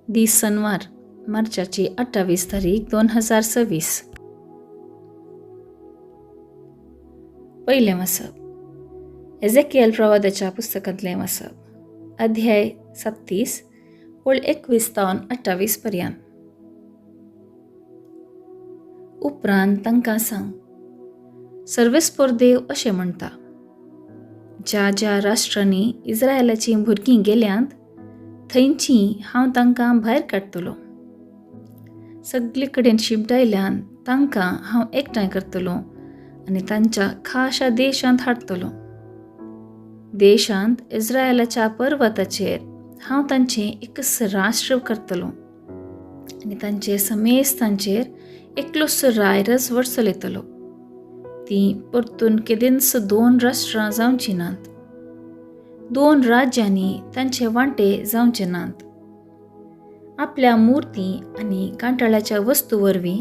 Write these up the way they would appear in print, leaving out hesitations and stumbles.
दीस सनवार, मार्चाची 28 तारीख 2026. पयलें वाचप एझेकियल प्रवादाच्या पुस्तकांतलें वाचप, अध्याय 37 ओळ 21 तावन 28 पर्यंत. उपरांत तांकां सांग, सर्वेस्पोर देव अशें म्हणटा, ज्या ज्या राष्ट्रांनी इस्रायलाचीं भुरगीं गेल्यांत थंयची हांव तांकां भायर काडटलो. सगळे कडेन शिपडायल्यान तांकां हांव एकठांय करतलो आनी तांच्या खाशा देशांत हाडटलो. देशांत इस्रायलाच्या पर्वताचेर हांव तांचें एकच राष्ट्र करतलो आनी तांचे समेस्तांचेर एकलोच रायरस वरसलयतलो. तीं परतून केदेंच दोन राष्ट्रां जावचीं नात, दोन राज्यांनी तांचे वांटे जावचे नात. आपल्या मुर्ती आनी कांटाळ्याच्या वस्तू वरवीं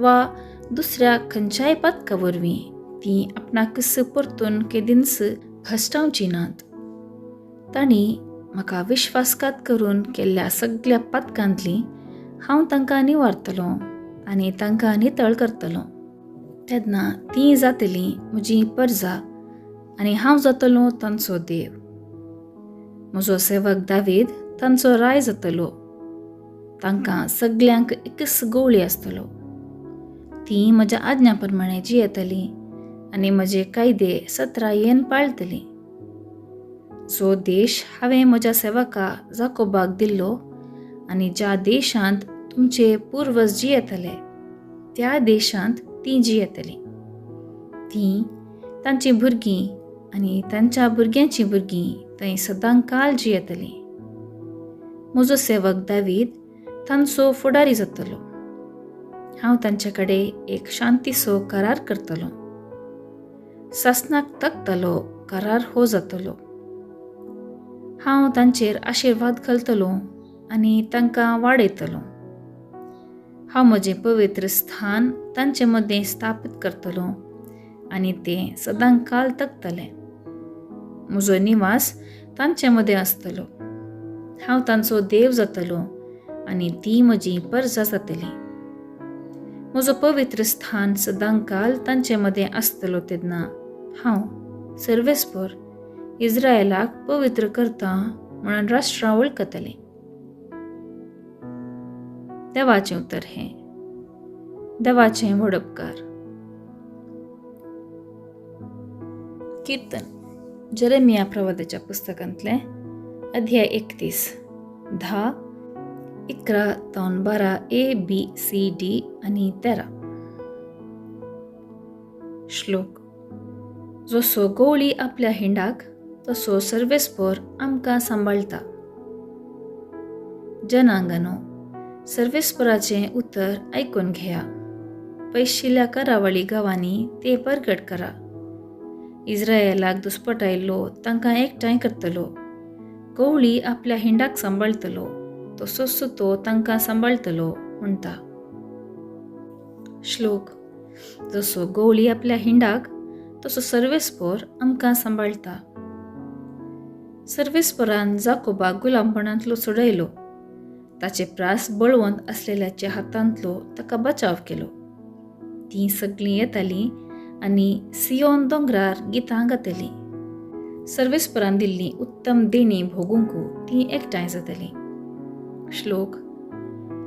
वा दुसऱ्या खंयच्याय पातका वरवीं तीं आपणाकच परतून केदींच भश्टावचीं नात. तांणी म्हाका विश्वासघात करून केल्ल्या सगळ्या पातकांतली हांव तांकां निवारतलो आनी तांकां नितळ करतलो. तेन्ना तीं जातलीं म्हजी परजा आनी हांव जातलो तांचो देव. म्हजो सेवक दावीद तांचो राय जातलो. तांकां सगल्यांक एकच गोवळी आसतलो. तीं म्हज्या आज्ञा प्रमाणे जियेतलीं आनी म्हजे कायदे सत्रायेन पाळटलीं. जो देश हांवें म्हज्या सेवका जाकोबाक दिल्लो आनी ज्या देशांत तुमचे पुर्वज जियेतले त्या देशांत तीं जियेतलीं. तीं तांचीं भुरगीं आनी तांच्या भुरग्यांचीं भुरगीं थंय सदांकाल जियेतलीं. म्हजो सेवक दावीद तांचो फुडारी जातलो. हांव तांचे कडेन एक शांतीचो करार करतलो. सासनाक तकतलो करार हो जातलो. हांव तांचेर आशिर्वाद घालतलो आनी तांकां वाडयतलो. हांव म्हजें पवित्र स्थान तांचे मदें स्थापीत करतलो आनी तें सदांकाल तकतलें. म्हजो निवास तांचे मदें आसतलो. हांव तांचो देव जातलो आनी ती म्हजी परजा जातली. म्हजो पवित्र स्थान सदांकाल तांचे मदें आसतलो. तेन्ना हांव सर्वेस्पोर इस्रायलाक पवित्र करता म्हणून राष्ट्रां वळखतलीं. देवाचें उतर हें. देवाचें व्हडपकार. कीर्तन जेरेमिया प्रवादाच्या पुस्तकांतलें अध्याय 31 10 11 तावन 12 ए बी सी डी आनी 13. श्लोक. जसो गोवळी आपल्या हिंडाक तसो सर्वेस्पोर आमकां सांबाळटा. जनांगानो, सर्वेस्पोराचें उतर आयकून घेया. पयशिल्ल्या करावळी गांवांनी ते परगट करा. इस्रायलाक दुस्पटायल्लो तांकां एकठांय करतलो. गवळी आपल्या हिंडाक सांबाळटलो तसोच तो तांकां सांबाळटलो म्हणटा. श्लोक. जसो गवळी आपल्या हिंडाक तसो सर्वेस्पोर आमकां सांबाळटा. सर्वेस्पोरान जाकोबाक गुलामपणांतलो सोडयलो. ताचे प्रास बळवंत आसलेल्याच्या हातांतलो ताका बचाव केलो. तीं सगळीं येतालीं आनी सियोन दोंगरार गितां गातलीं. सर्वेस्परान दिल्ली उत्तम देणी भोगूंक तीं एकठांय जातलीं. श्लोक.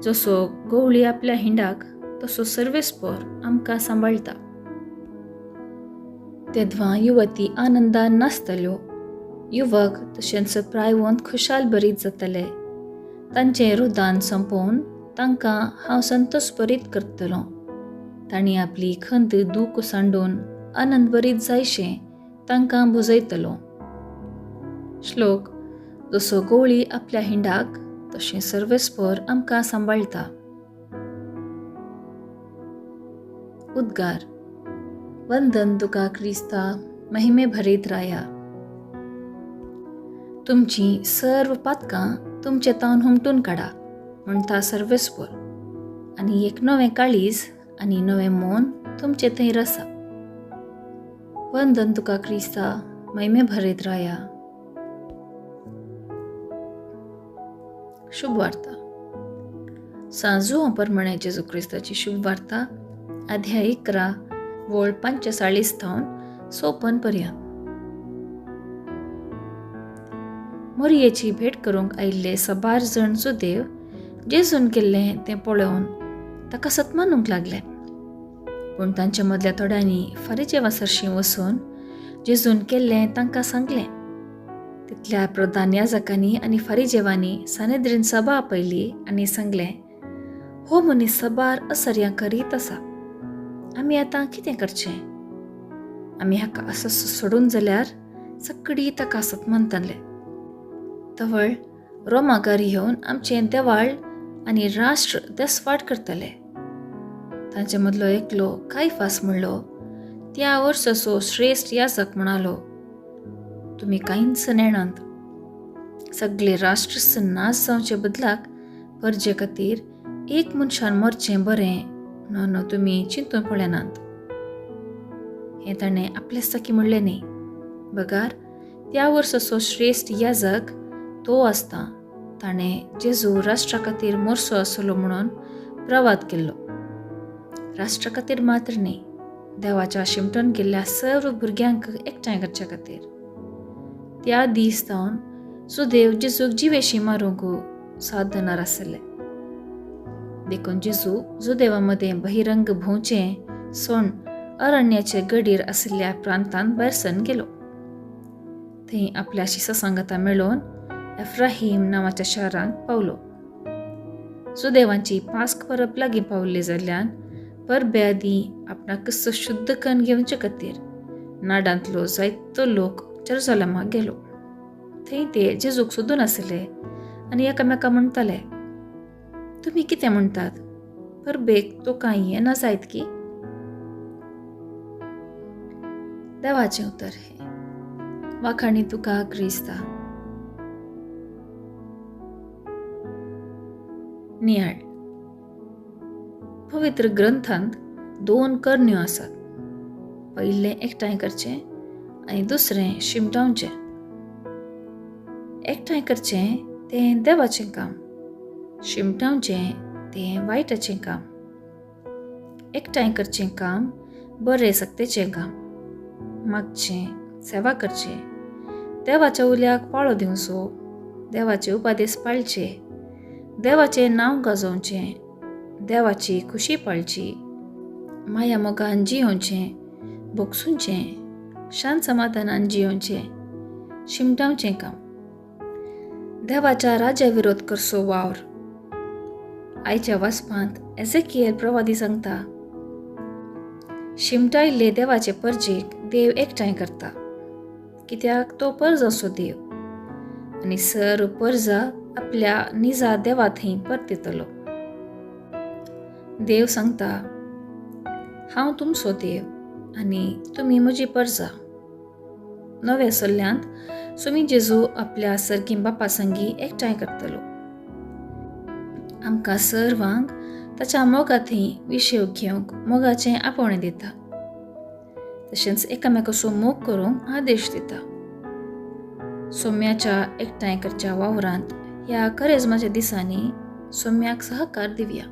जसो गवळी आपल्या हिंडाक तसो सर्वेस्पोर आमकां सांबाळटा. तेद्वां युवती आनंदान नाचतल्यो. युवक तशेंच प्रायवंत खुशाल बरीत जातले. तांचें रुदान सोंपोवन तांकां हांव संतोष बरीत करतलो. तांणी आपली खंत दूख सांडून आनंद बरीत जायशें तांकां भुजयतलो. श्लोक. जसो गवळी आपल्या हिंडाक तशें सर्वेस्पोर आमकां सांबाळटा. उद्गार. वंदन तुका क्रिस्ता महिमे भरीत राया. तुमची सर्व पातकां तुमचे तावन हुमटून काडा म्हणटा सर्वेस्पोर आनी एक नवें काळीज आनी नवें मन तुमचे थंय रसा. वंदन तुका क्रिस्ता महिमे भरीत राया. शुभ वार्ता. सांजू प्रमाणे जेजू क्रिस्ताची शुभ वार्ता अध्याय 11 वळ 45 थावन 54 पर्यंत. मोरयेची भेट करूंक आयिल्ले साबार जण सुदेव जेजून केल्लें तें पळोवन ताका सतमानूंक लागले. पूण तांच्या मदल्या थोड्यांनी फारीजेवा सरशीं वचून जेजून केल्लें तांकां सांगलें. तितल्या प्रधान याजकांनी आनी फारीजेवांनी सानेद्रीन सभा आपयली आनी सांगलें, हो मनीस सबार असर्यां करीत आसा. आमी आतां कितें करचें? आमी हाका असो सोडून जाल्यार सगळीं ताका सतमानतले. तवळ रोमागार येवन आमचें देवाळ आनी राष्ट्र देसवाट करतले. तांचे मदलो एकलो कायफास म्हणलो त्या वर्साचो श्रेश्ठ याजक म्हणालो, तुमी कांयच नेणात. सगळे राष्ट्र नाश जावचे बदलाक परजे खातीर एक मनशान मरचें बरें न्हय तुमी चिंतून पळयनात. हें ताणें आपले सखी म्हणलें न्ही, बगार त्या वर्साचो श्रेश्ठ याजक तो आसता ताणें जेजू राष्ट्रा खातीर मोरसो आसलो म्हणून प्रवाद केल्लो. राष्ट्रा खातीर मात्र न्ही, देवाच्या शिमटून गेल्ल्या सर्व भुरग्यांक एकठांय करच्या खातीर. त्या दीस जावन सुदेव जेजूक जिवेशी मारूंक साधनार आसले. देखून जेजू जुदेवा मदें बहिरंग भोंवचें सोण अरण्याचे गडीर आशिल्ल्या प्रांतांत भायर सरून गेलो. थंय आपल्या शिसा सांगाता मेळोवन एफ्राहीम नांवाच्या शारांत पावलो. सुदेवांची पास्क परब लागीं पावल्ली जाल्ल्यान परबे आदीं आपणाक शुद्ध कन्न घेवचे खातीर नाडांतलो जायतो लोक जेरुजलेमाक गेलो. थंय ते जेजूक सोदून आसले आनी एकामेका म्हणटाले, तुमी कितें म्हणटात? परबेक तो कांय येना जायत की? देवाचें उतर हें. वाखाणी तुका क्रिस्ता. नियाळ. पवित्र ग्रंथांत 2 करण्यो आसात. पयलें एकठांय करचें आनी दुसरें शिमटावचें. एकठांय करचें तें देवाचें काम, शिमटावचें तें वायटाचें काम. एकठांय करचें काम बरें सक्तेचें काम. मागचें, सेवा करचें, देवाच्या उल्याक पाळो दिवचो, देवाचे उपादेस पाळचे, देवाचें नांव गाजोवचें, देवाची खुशी पाळची, माया मोगान जियोवचें, भोगसुचें, शांत समाधानान जियोवचें, शिमटावचें काम. देवाच्या राजा विरोध करचो वावर. आयच्या वाचपांत एझेकियल प्रवादी सांगता, शिमटायल्ले देवाचे परजेक देव एकठांय करता, कित्याक तो परजांचो देव आनी सर्व परजा आपल्या निजा देवा थंय परतितलो. देव सांगता, हांव तुमचो देव आनी तुमी म्हजी परजा. नव्या सल्ल्यांत सुमी जेजू आपल्या सर्गी बापा संगी एकठांय करतलो. आमकां सर्वांक ताच्या मोगा थंय विशेव घेवंक मोगाचें आपोवणें दिता, तशेंच एकामेकाचो मोग करूंक आदेश दिता. सोम्याच्या एकठांय करच्या वावरांत ह्या करेजमाच्या दिसांनी सोम्याक सहकार दिवया.